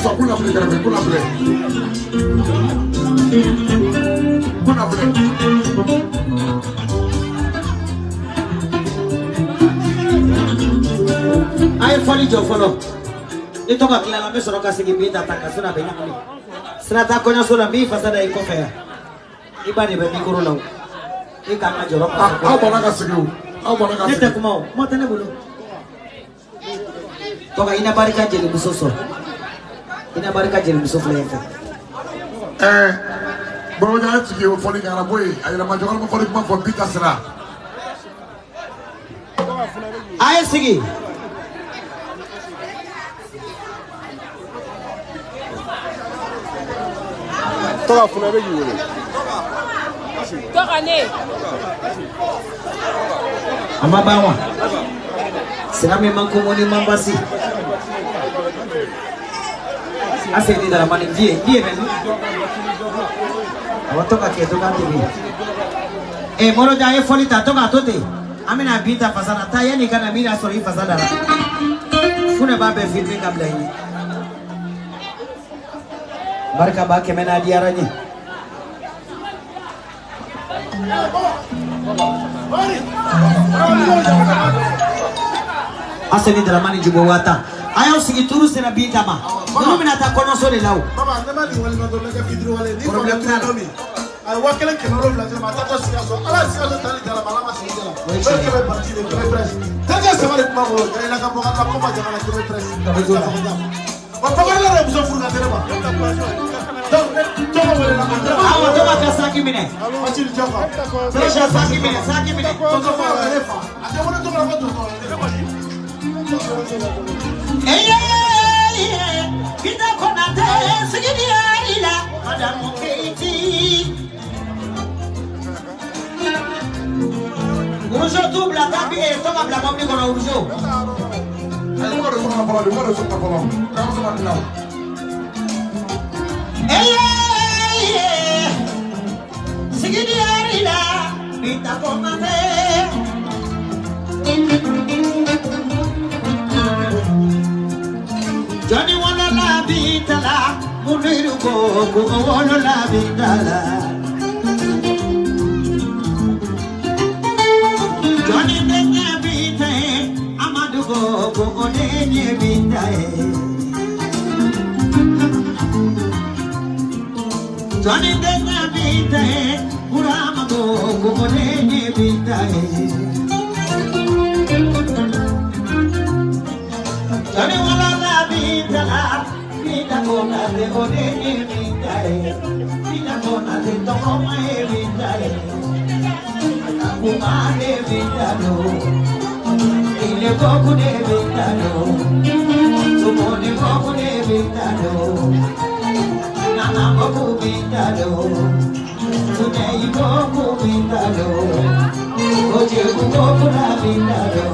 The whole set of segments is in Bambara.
sɔn k'u lafili kɛrɛfɛ k'u lafili. K'u lafili. A ye fɔli jɔ fɔlɔ. Ni tɔgɔ tilala n bɛ sɔrɔ ka segin bin ta ka sɔrɔ a bɛ ɲagami. Sira t'a kɔɲɔso la n b'i fasa da i kɔfɛ yan. I ba de bɛ mikoro la o. I k'an ka jɔrɔ. Aw bɔra ka sigi o. Aw bɔra ka sigi. Ne tɛ kuma o. Kuma tɛ ne bolo. Tɔgɔ i na barika jelimuso sɔrɔ. I na barika jelimuso filɛ yen fɛ. Ɛɛ Bɔrɔjɔ ye sigi o fɔli kɛra bɔ yen a yɛlɛma jɔyɔrɔ ma fɔli kuma fɔ bi ta sira. A ye sigi. Tɔgɔ fana bɛ k'i wele. Tɔgɔ ne. A ma ban wa? Sira min man komo ni man basi. A segin Daramani vie vie bɛ min? Awɔ tɔgɔ kɛ to k'a tobi. Ee Mɔrɔja a ye fɔli ta tɔgɔ a to ten. An bɛna bin ta fasa la taa yanni i ka na min y'a sɔrɔ i fasa da la. Funɛ b'a bɛɛ filmer ka bila i ɲɛ. Barika b'a kɛmɛ n'a diyara n ye. Aseni Daramani Jubo Wata. A y'aw sigi turu sera bin ta ma. Ninnu bɛna taa kɔɲɔso de la o. Baba ne ma nin walima dɔrɔn ne kɛ fitiri wale ni kɔrɔkɛ turu don min. A ye 1700 dɔrɔn a taatɔ Sikaso ala ye Sikaso tali jala ala ma sigi jala. O ye kɛmɛ parti de kɛmɛ presse. Terikɛ saba de tun b'a bolo jara i la ka bɔ ka ko ma jamana kɛmɛ presse. Wa Bakari yɛrɛ ye muso furu ka di ne ma. Donc ne tɔgɔ wele la. Awɔ tɔgɔ ka saki minɛ. Bacili jɔ kan. Presse saki minɛ saki minɛ. Tonton Fa ye ne fa. A tɛ wele tɔgɔ la ko tonton ye ne fa. Eye Binta Konate sigidi la Madame Keiti. Urujo tu bila tabi e tɔgɔ bila mobili kɔnɔ Urujo. Ayi mɔgɔ de sɔrɔ ka fɔlɔ de mɔgɔ de sɔrɔ ka fɔlɔ. K'an sɔrɔ ka tila o. Eye sigidi la Binta Konate. Johnny wolo la bitala, Muniru ko ko wolo la bitala. Johnny denye bitae, Amadu ko ko denye bitae. Johnny denye bitae, Urama ko ko denye bitae. Johnny wolo la bitala, Binta Konate onenye bitae, Binta Konate toma e bitae, Kumane bitalo, Ile goku de bitalo, Tumone goku de bitalo, Nana goku bitalo, Tunei goku bitalo, Ojebu goku la bitalo.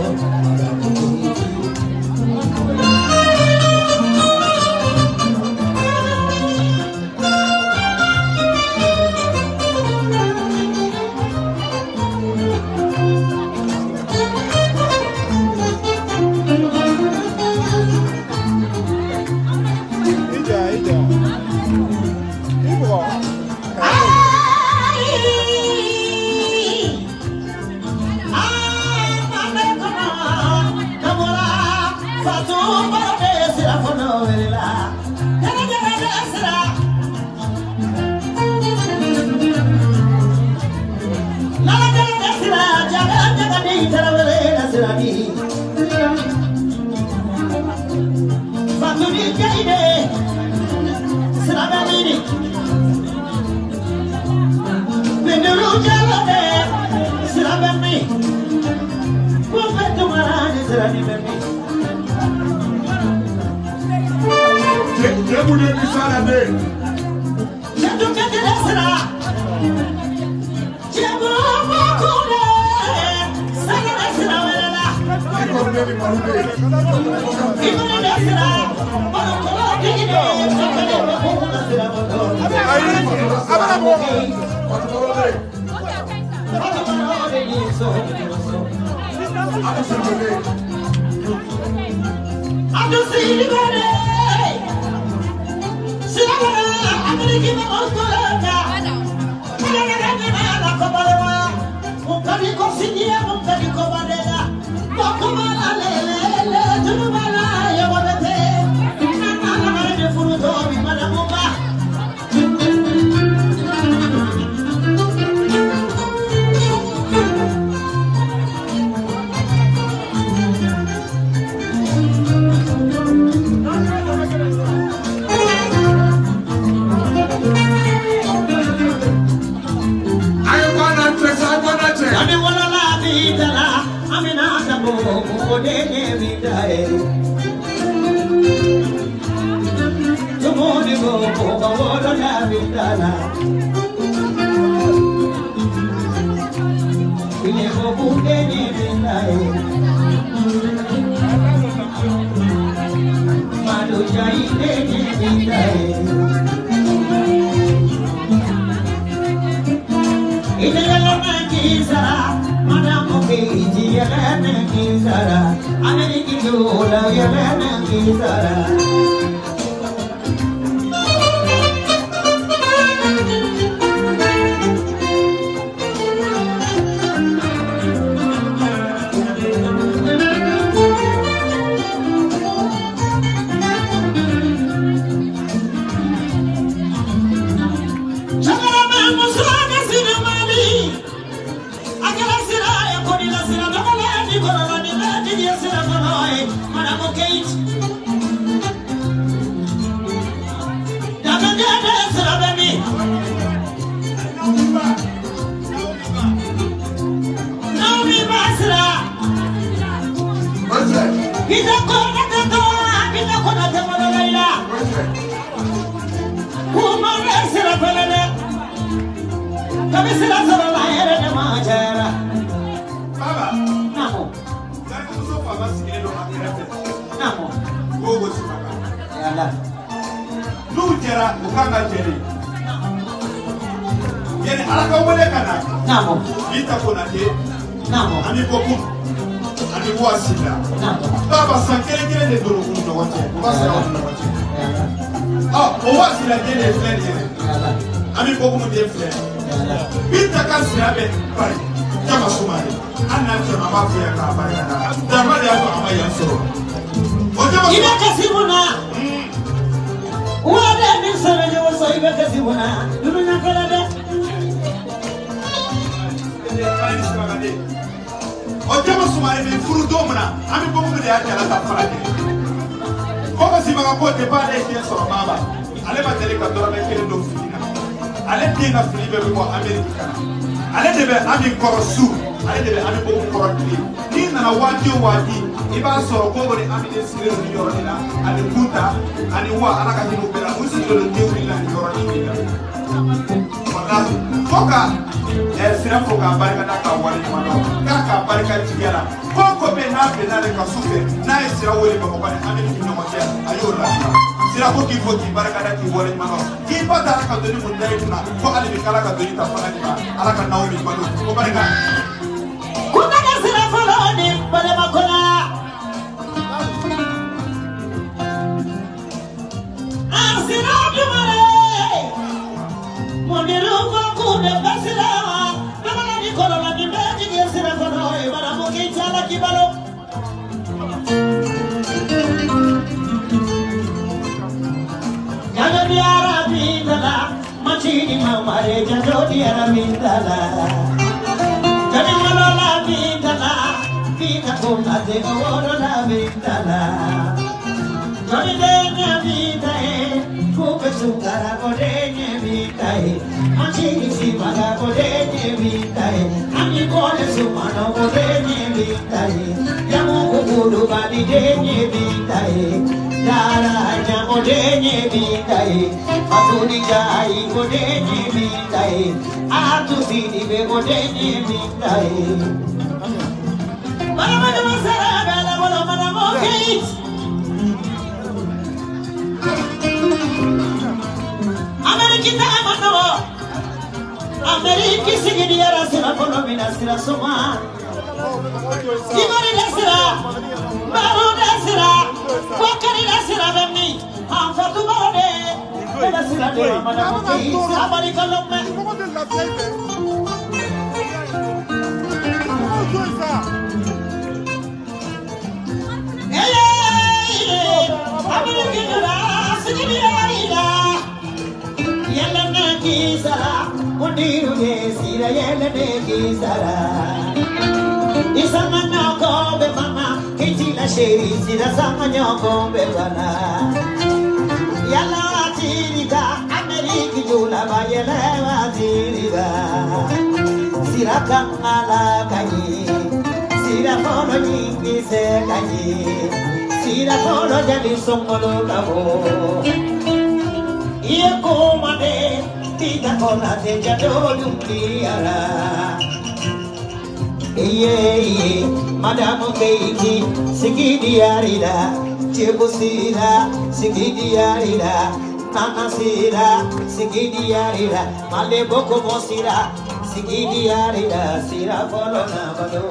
Madame Keiti, Sigidiarida, Chebusira, Sigidiarida, Nana Sira, Sigidiarida, Maleboko Mosira, Sigidiarida, Sira Folona Bado.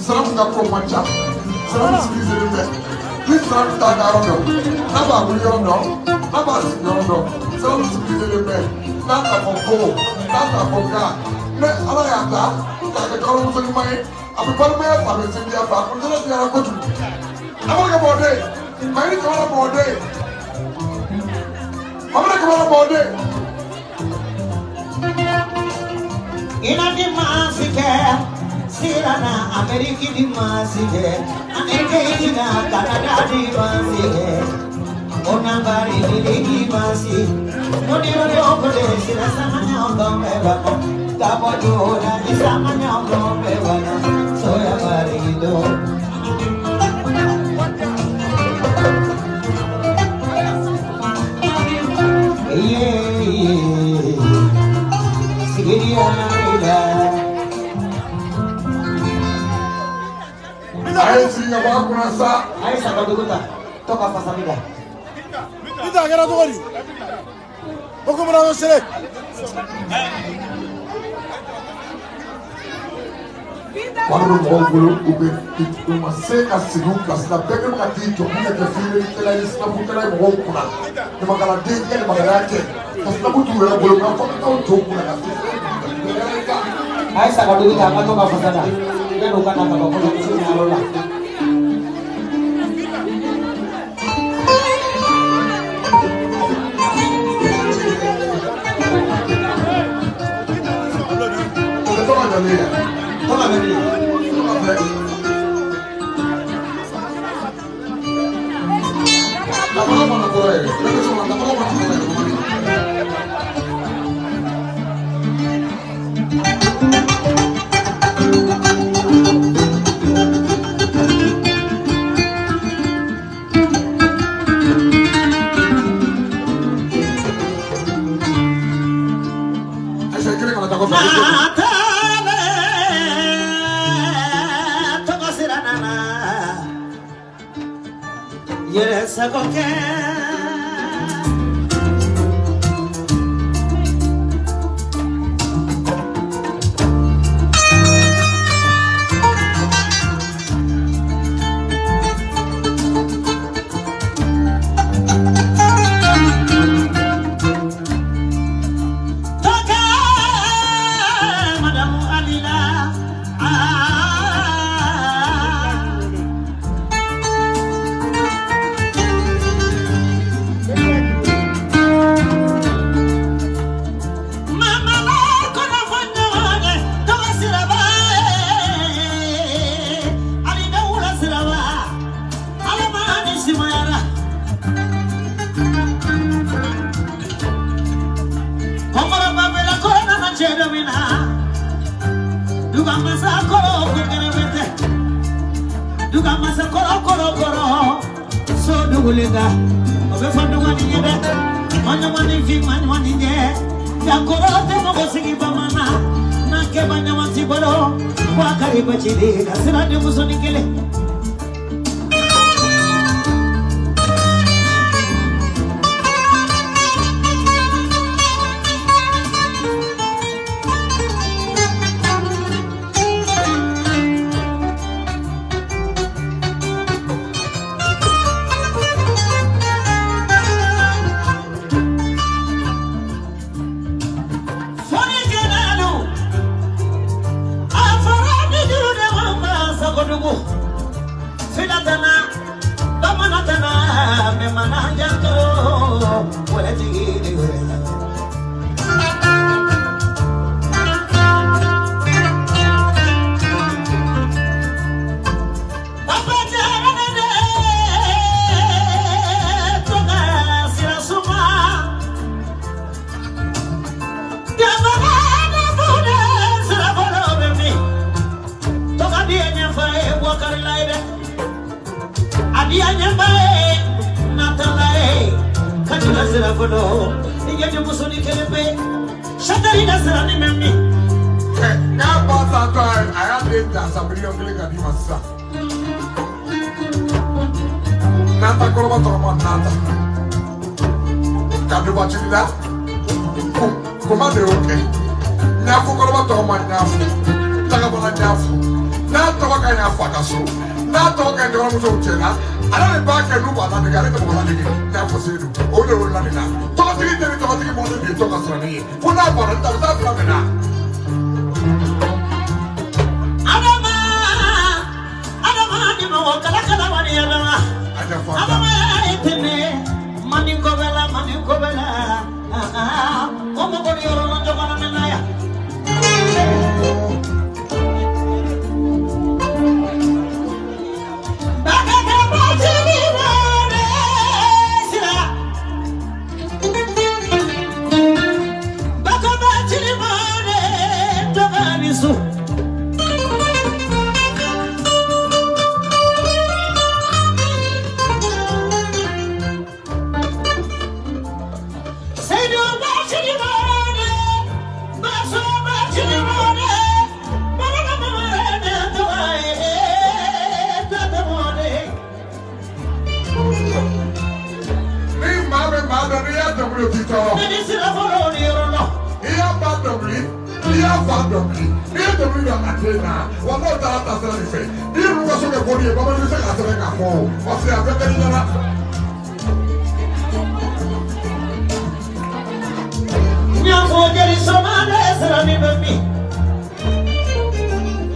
Sera ka ko man ca sera civilisé bɛ ni sera bɛ taa yɔrɔ dɔn n'a b'a wuli yɔrɔ dɔn n'a b'a sigi yɔrɔ dɔn sera civilisé bɛ n'a t'a fɔ ko n'a t'a fɔ ka ne ala y'a ta k'a kɛ kɔrɔmuso ɲuman ye a bɛ balimaya fɛ a bɛ sinjiya fɛ a kun tɛna diyara kojugu a b'a kɛ mɔgɔden ye Mayini Kamara mɔgɔden ye Mamadu Kamara mɔgɔden. Ina di maasi kɛ. Sirana Ameriki di masige, Ameriki na Canada di masige, Onambari di masi, Moniro okole sira samanya gombe bako, Kabojo na di samanya gombe bana, soya barido. Yeah, sigiriya ila. A ye sigi ka bɔ a kunna sa. A ye sagadugu ta tɔ ka fasali da. Binta a kɛra cogo di? O komi an sere. Wari bɛ mɔgɔw bolo u bɛ u ma se ka segin u place la bɛɛ kɛlen ka t'i jɔ mun bɛ kɛ feerelikɛla ye sinafukɛla ye mɔgɔw kunna ɲamakaladen i ka ɲamakalaya kɛ ka sinafu t'u yɛrɛ bolo nka fo ka taa jɔ u kunna ka se. A ye sagadugu ta an ka tɔ ka fasa da. Yan'u ka na ka bɔ kɔɲɔmuso ɲɛyɔrɔ la. O tɛ tɔgɔ jɔlen ye. Tɔgɔ bɛ min? Tɔgɔ filɛ. Nafolo mana kɔrɔ yɛrɛ, bɛɛ bɛ sɔn ka nafolo mana kɔrɔ yɛrɛ. wari la ye dɛ. Adiya ɲɛba ye natala ye kajula sira fɔlɔ i ɲɛ ni muso ni kelen pe satari na sira ni mɛ min. N'a ba sa tɔ a y'a den ta san 1 miliyɔn ka d'i ma sisan. Nata kɔrɔba tɔgɔ ma nata. Ka duba cili la kuma de y'o kɛ. Ɲafo kɔrɔba tɔgɔ ma ɲafo. Tagabala ɲafo. N'a tɔgɔ ka ɲi a fa ka so. N'a tɔgɔ ka ɲi dɔgɔmusow cɛ la. Ale de b'a kɛ n'u b'a ladege ale tɛ mɔgɔ ladege. Ɲafo Seyidu o de y'o ladege la. Tɔgɔtigi tɛ ni tɔgɔtigi mɔgɔ de ye tɔgɔ ka sɔrɔ ne ye. Fo n'a bɔra ta bɛ taa bila min na. Adama Adama ni mɔgɔ kala kala wari yɛlɛma. A ɲɛfɔ an ta. Adama ye tɛmɛ mani kɔbɛla mani kɔbɛla ko mɔgɔ ni yɔrɔ la jɔgɔn na mɛn na yan. Bakaka bacili mɔne sira. Baka bacili mɔne tɔgɔ su. Seydou bacili mɔne baso bacili mɔne baraka mɔne tɔgɔ ye tata mɔne. Ni maa bɛ maa dɔn n'i y'a dɔnkili o t'i tɔɔrɔ. Ne ni sira fɔlɔ ni yɔrɔ la. I y'a ba dɔnkili i y'a fa dɔnkili n'i ye dɔnkili dɔn a tɛ na wa n'o taara ta sira de fɛ n'i ye ninnu ka so kɛ kɔni ye bamanan bɛ se k'a sɛbɛn k'a fɔ o parce que a bɛɛ ka di ɲɛna. Ɲafo jeli sɔmade sira ni bɛ min.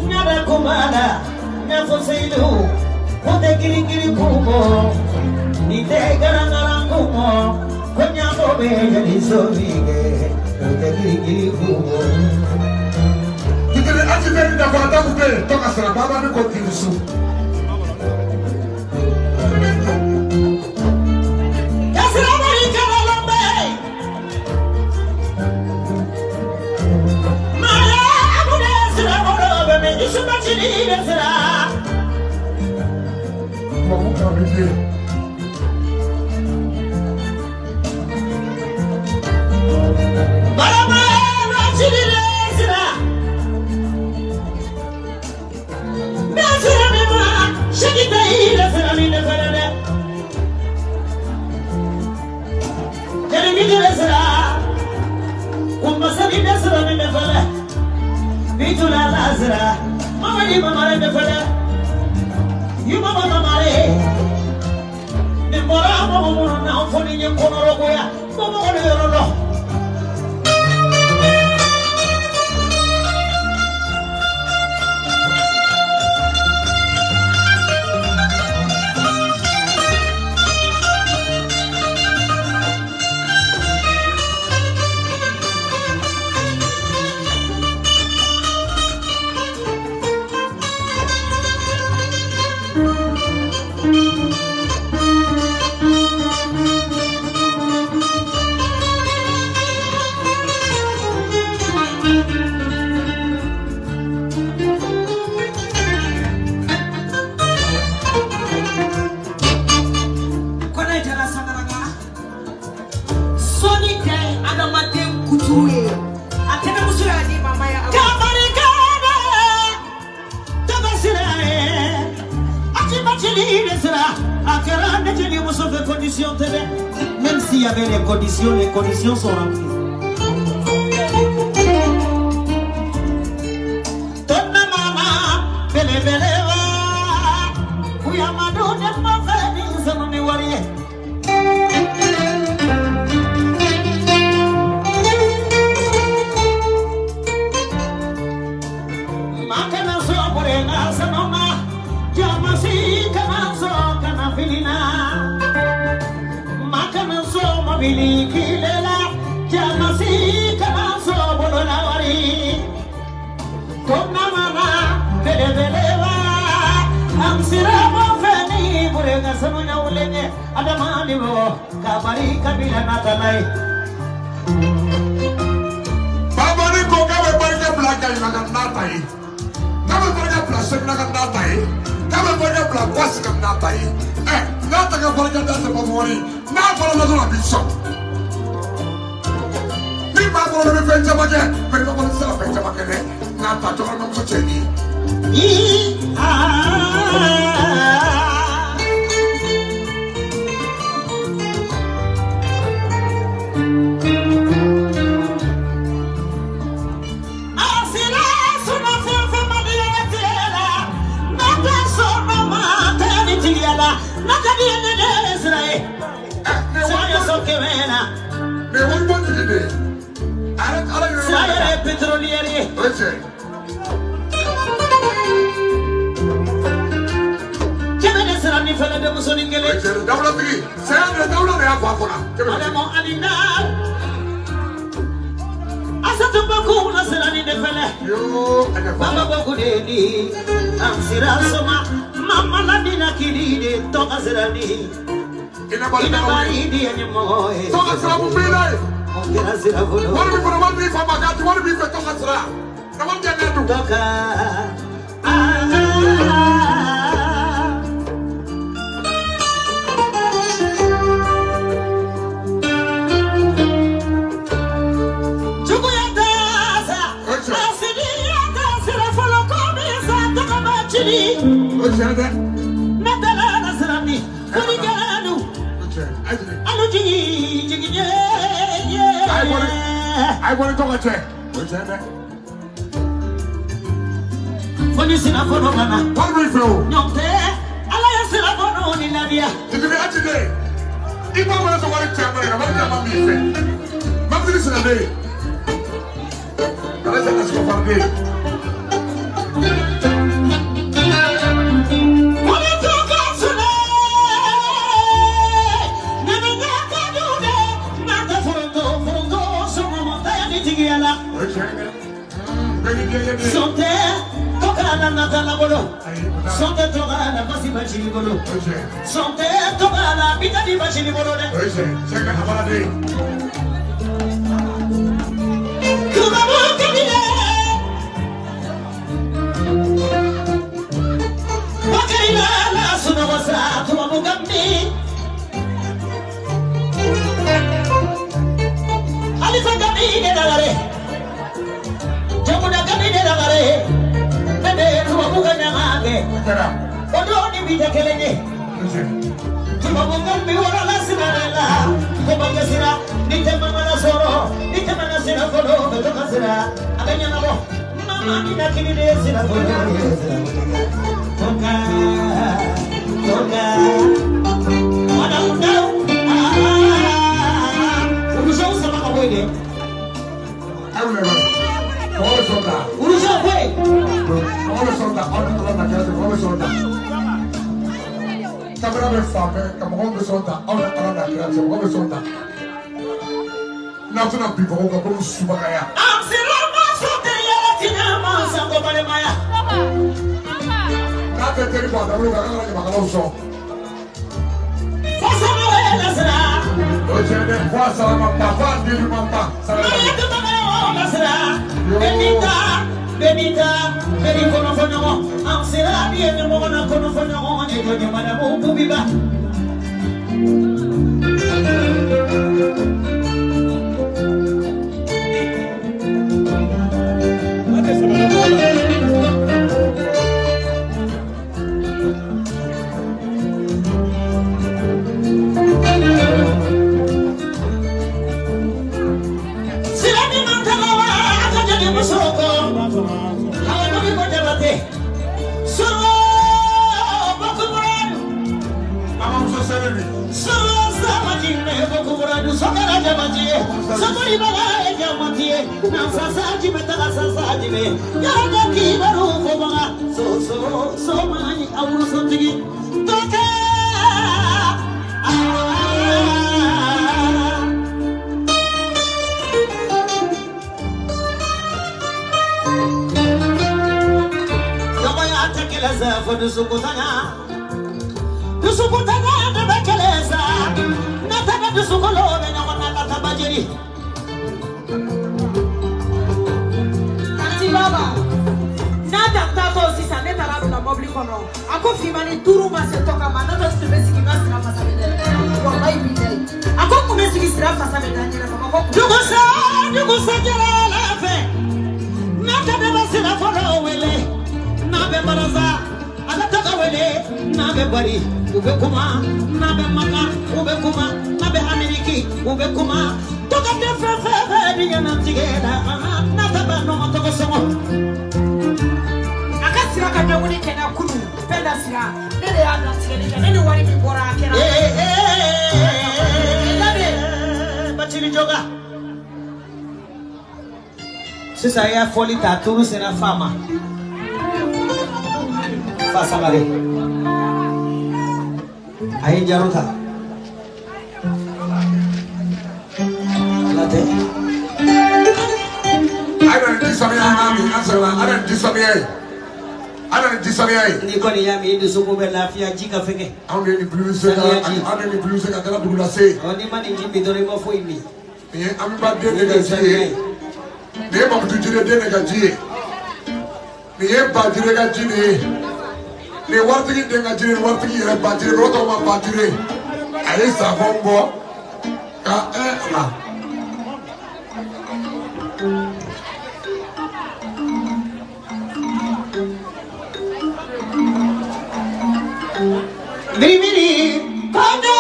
Ɲada kumada ɲafo Seyidu ko tɛ girin kungo ni tɛ garangaran kungo ko ɲafo bɛ jeli so min kɛ o tɛ girin kungo. Titiri accident dafa ta kun bɛ yen tɔ ka sara baba ni ko k'i su. Kasira bari kala lombe. Maya abude sira bolo bɛ min isuba cili de sira. Tubabu kan bɛ den. Barama bacili de sira. Nasira ni ma shiki ta yi de sira ni de fɛnɛ dɛ. Jeli mi de sira. Kumasani de sira ni de fɛnɛ. Bitula la sira. Mamadi mamare de fɛnɛ. Yuma mamare. Ni bɔra mɔgɔ minnu na fo ni ye kɔnɔrɔgoya. Ko mɔgɔ de yɔrɔ dɔn. Kɔnɛ jara sangaranga. Sɔnni tɛ adamaden kuturu ye. A tɛnɛmuso y'a di mama ye. Kabarikada tabasira ye acibacili de sira a kɛra ne jeli muso fɛ condition tɛ dɛ même s'il y avait les conditions, les conditions sont remplies. Tonna mama belebele wa Uyamadu ne ma fɛ ni sanu ni wari ye. Makana so bore na sanoma jamasi kana so kana filina makana so mobili kilela jamasi kana so bolona wari tonna mana bele bele wa am sira mo feni bore na sanu na ulenge adamani wo kabari kabila natanai. Baba ni ko k'a bɛ barika bila Gayi la ka n'a ta ye. K'a bɛ barika bila Segu la ka n'a ta ye. K'a bɛ pasi ka n'a ta ye ɛ n'a ta ka barika da tɛ bɔ n'a fɔra la dɔrɔn a b'i sɔn ni maa bolo bɛ fɛn caman kɛ mɛ ni ma bolo tɛ se ka fɛn caman kɛ dɛ n'a ta cɛkɔrɔbamuso cɛ nin ye. Mais wari bɔ jigin de ala ala yɛrɛ sira yɛrɛ ye pétrolière ye. O ye tiɲɛ ye. Kɛmɛ de sira ni fɛnɛ denmusonin kelen. O ye tiɲɛ ye dawulatigi saya de dawula de y'a bɔ a kɔnɔ. Adama ani na Asatu Baku na sira ni de fɛnɛ. Yoo a ɲɛ Baba Baku de di an sira soma mama la ni na kiri de tɔgɔ sira ni. Inabali di ɲɛmɔgɔ ye. Tɔgɔ sira mun b'i la ye. O kɛra sira fɔlɔ. Wari b'i fana wari b'i fa ma k'a ti wari b'i fɛ tɔgɔ sira. Na wari jɛ n'a dun. Tɔgɔ. Juguya tɛ sa. Asidiya tɛ sira fɔlɔ ko min sa tɔgɔ ma cili. O tiɲɛ dɛ. Ne tɛla na sira min. Ko ni kɛra dun. Alu jigi jigi ye ye. Ayi bɔli tɔgɔ cɛ. O tiɲɛ dɛ. Fo ni sira fɔlɔ banna. Wari b'i fɛ o. Ɲɔn tɛ ala ye sira fɔlɔ ni ladiya. Jigini a ti den. I b'a wele sɔn wari caman ye wari caman b'i fɛ. Mabili sira den. Kana se ka sɔrɔ fari den. Sɔntɛ tɔgɔ la nata bolo sɔntɛ tɔgɔ la basi bacili bolo sɔntɛ tɔgɔ la bitali bacili bolo dɛ. Tubabu kabila Bakari la la sunɔgɔ sa tubabu gambi Alifa gambi de lagare. Jamuda gambi de lagare. Nene tubabu ka ɲaga kɛ. O don ni bi tɛ kelen ye. Tubabu gambi wɔrɔ la sira de la. Ko bange sira ni tɛ mamala sɔrɔ ni tɛ mana sira fɔlɔ bɛ to ka sira a bɛ ɲɛnabɔ. Mama ni na kini de ye sira fɔlɔ ye sira fɔlɔ. Toka toka Madamu daw Urusaw sama ka bɔ yen dɛ. Mɔgɔ bɛ sɔn ta. Urusaw bɔ yen. Mɔgɔ bɛ sɔn ta aw ni tɔgɔ na kɛra ten mɔgɔ bɛ sɔn ta. Kamera bɛ fan bɛɛ ka mɔgɔw bɛ sɔn ta aw ni ala na kɛra ten mɔgɔ bɛ sɔn ta. N'aw tɛna bin mɔgɔw kan komi subagaya. An sera ma sɔn tɛ yɛlɛ tinɛ ma sanko balimaya. N'a tɛ teri bɔ a dabolo kan k'an ka ɲamakalaw sɔn. Fo sama bɛ lasira. O tiɲɛ dɛ fo a sara ma ban fo a deli ma ban. N'o tɛ lasira. Benita Benita beni kɔnɔ fɔ ɲɔgɔn an sera ni ye ɲɔgɔn na kɔnɔ fɔ ɲɔgɔn ye jɔ jamana ko kubiba. Sira ni mantala wa a ka jeli muso kɔ. Dusukutanya de bɛ kɛlɛ sa ne tɛ dusukolo bɛ ɲɔgɔn na ka taa bajeri. Tanti Baba n'a tɛ Binta taatɔ sisan ne taara bila mɔbili kɔnɔ a ko finmani duuru ma se tɔgɔ ma n'o tɛ tun bɛ sigi n ka sira fasa bɛ dɛ walayi bilayi a ko n kun bɛ sigi sira fasa bɛ da n ɲɛna Bamakɔ. Dugusa dugusa jɛra ala fɛ n'a ka ne bɛ sira fɔlɔ wele n'a bɛ baraza a bɛ tɔgɔ wele n'a bɛ bari u bɛ kuma n'a bɛ Maka u bɛ kuma n'a bɛ Ameriki u bɛ kuma tɔgɔ tɛ fɛn fɛn fɛn diɲɛnatigɛ la n'a tɛ ban nɔgɔ tɔgɔ sɔngɔ. A ka sira ka dawuli kɛ na kunu bɛɛ la sira ne de y'a latigɛli kɛ ne ni wari min bɔra a kɛra. Bacili Joga sisan i y'a fɔli ta turu sera fa ma fa Sangare a ye jaro ta ala tɛ. A nana ni samiya n'a min an sɛgɛnna a nana ni samiya ye. A nana ni samiya ye. N'i kɔni y'a min i dusukun bɛ lafiya ji ka fɛgɛ. Anw de ye nin publicité ka anw de ye nin publicité ka taga dugu lase. Ɔ n'i ma nin ji min dɔrɔn i ma foyi min. Nin ye Amiba den de ka ji ye. Nin ye Mamutu Jire den de ka ji ye. Nin ye Bajire ka ji de ye. Nin ye waritigi den ka ji de ye waritigi yɛrɛ Bajire o tɔgɔ ma Bajire. A ye savon bɔ ka ala. Biribiri kɔnde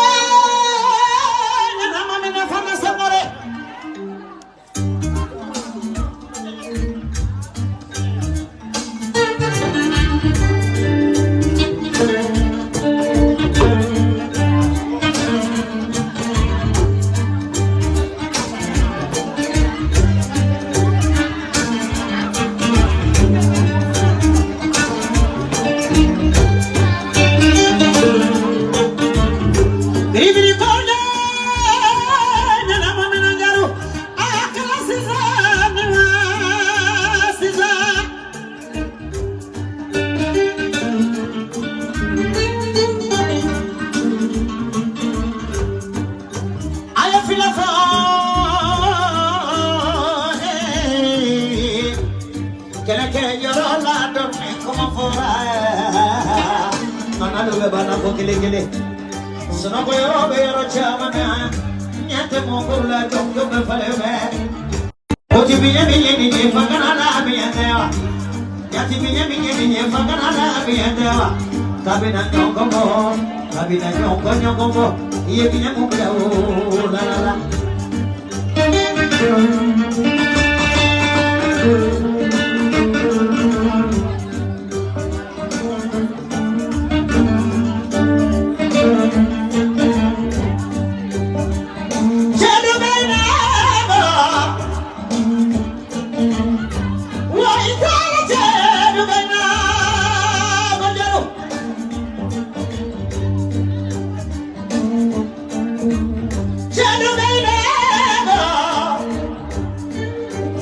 ɲanama minɛ fana Sangare. Biribiri kɔnde ɲanama minɛ jaru a kɛra sisan ni wa sisan. A ye fila fɔ kɛlɛkɛ yɔrɔ la dɔn kuma fɔra mana dɔ bɛ banna ko kelen kelen. Sunɔgɔ yɔrɔ bɛ yɔrɔ caman na ɲɛ tɛ mɔgɔw la jɔn bɛ falen fɛ. O ti biɲɛ min ye nin ye fangana la biɲɛ tɛ wa? Jati biɲɛ min ye nin ye fangana la biɲɛ tɛ wa? Kabina ɲɔgɔn bɔ kabina ɲɔgɔn ɲɔgɔn bɔ i ye biɲɛ mun bila o la la la. Cɛdu bɛ na bɔ. Wa i taara cɛdu bɛ na bɔ jaru. Cɛdu bɛ na bɔ.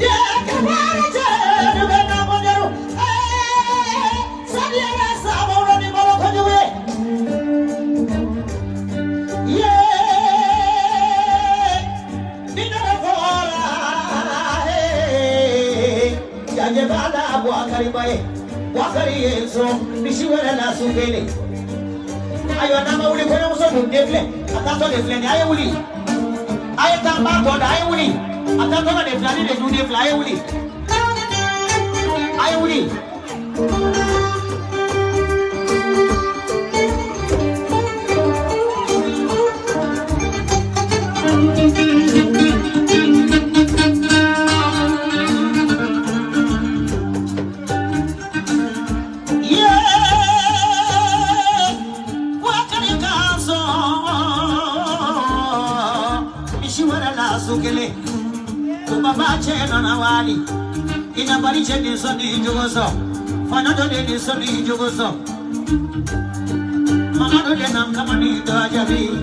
Jɛkɛ baara cɛdu bɛ na bɔ jaru. Sani yɛrɛ sababu la ni balo kojugu ye. Jajebala Bwakari baye Bwakari yeso misi wɛrɛ la sun kelen ayiwa n'an ma wuli kɔɲɔmuso dun den filɛ a taatɔ de filɛ nin ye a ye wuli a ye taa n b'a tɔ da a ye wuli a taatɔ de filɛ ale de dun den filɛ a ye wuli a ye wuli. Sukele ubaba che nana wali ina bari che ni so ni jogoso fana do ni so ni jogoso mama do le nam kama ni do ajabi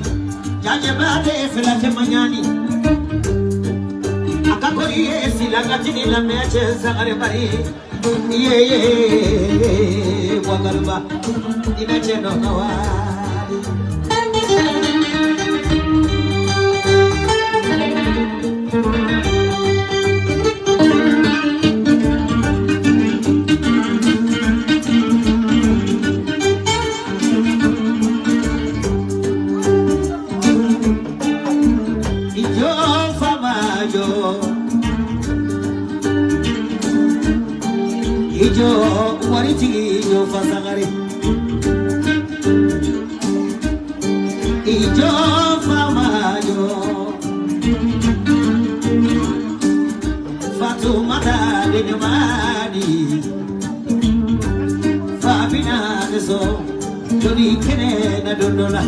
jaje ba de fila ke manyani akakori e silanga tini la me che sangare bari ye ye wagalba ina che nana wali. Ijo waritigi ijo Fasangare. Ijo famajo Fatoumata Denyamani Fabina Deso Joni Kene na Dondola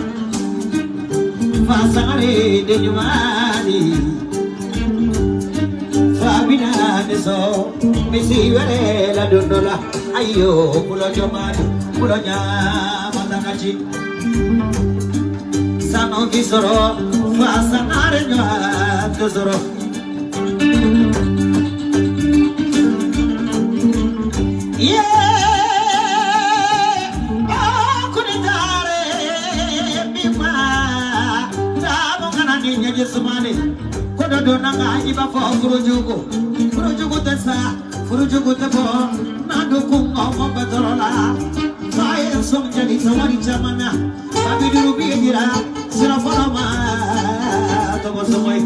Fasangare Denyamani Fabina Deso Misi wele la Dondola Ayo kulo jomadu kulo nyama takachi Sano kisoro Fasangare nyama soro Yeah, kunitare bima tamo kana ninya jesumani kodo nanga iba fo furujugu furujugu tesa furujugu tebo nando kungo mo betorola faye som jali sawari chamana abiduru bigira sira foroma tobo somoy.